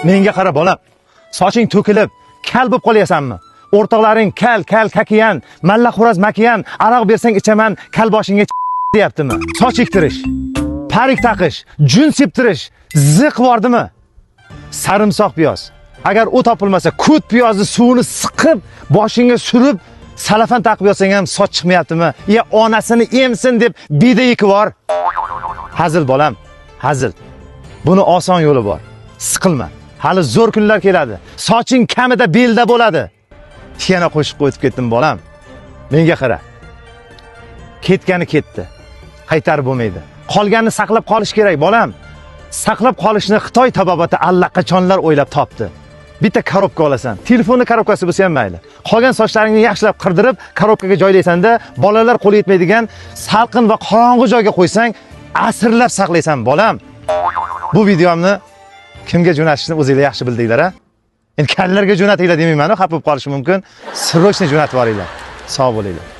Menga qara bolam. Soching to'kilib, kal bo'lib qolyapsanmi? O'rtoqlaring kal, kal, kakiyan, malla xo'roz makiyan, aroq bersang ichaman, kal boshingga deyaptimi? Soch ektirish, parik taqish, jun septirish ziq bordimi? Sarimsoq piyoz. Agar u topilmasa, ko't piyozni suvini siqib, boshingga surib, salafan taqib yotsang ham soch chiqmayaptimi? Ya onasini emsin deb beda ekib bor. Hazil bolam, hazil. Buni oson yo'li bor. Siqilma. Hali zo'r kunlar keladi. Soching kamida belda bo'ladi. Yana qo'shiq qo'yib ketdim bolam. Menga qara. Ketgani ketdi. Qaytarib bo'lmaydi. Qolganini saqlab qolish kerak bolam. Saqlab qolishni Xitoy tabobati allaqachonlar o'ylab topdi. Bitta korobka olasan. Telefonni korobkasi bo'lsa ham mayli. Qolgan sochlaringni yaxshilab qirdirib, korobkaga joylaysan-da, bolalar qo'li yetmaydigan salqin va qorong'u joyga qo'ysang, asrlab saqlaysan bolam. Bu videomni kimga jo'natishni o'zinglar yaxshi bildinglar, a? Endi kallarga jo'natinglar demayman, xafa bo'lib qolishi mumkin. Срочно jo'natib yuboringlar. Sog' bo'linglar.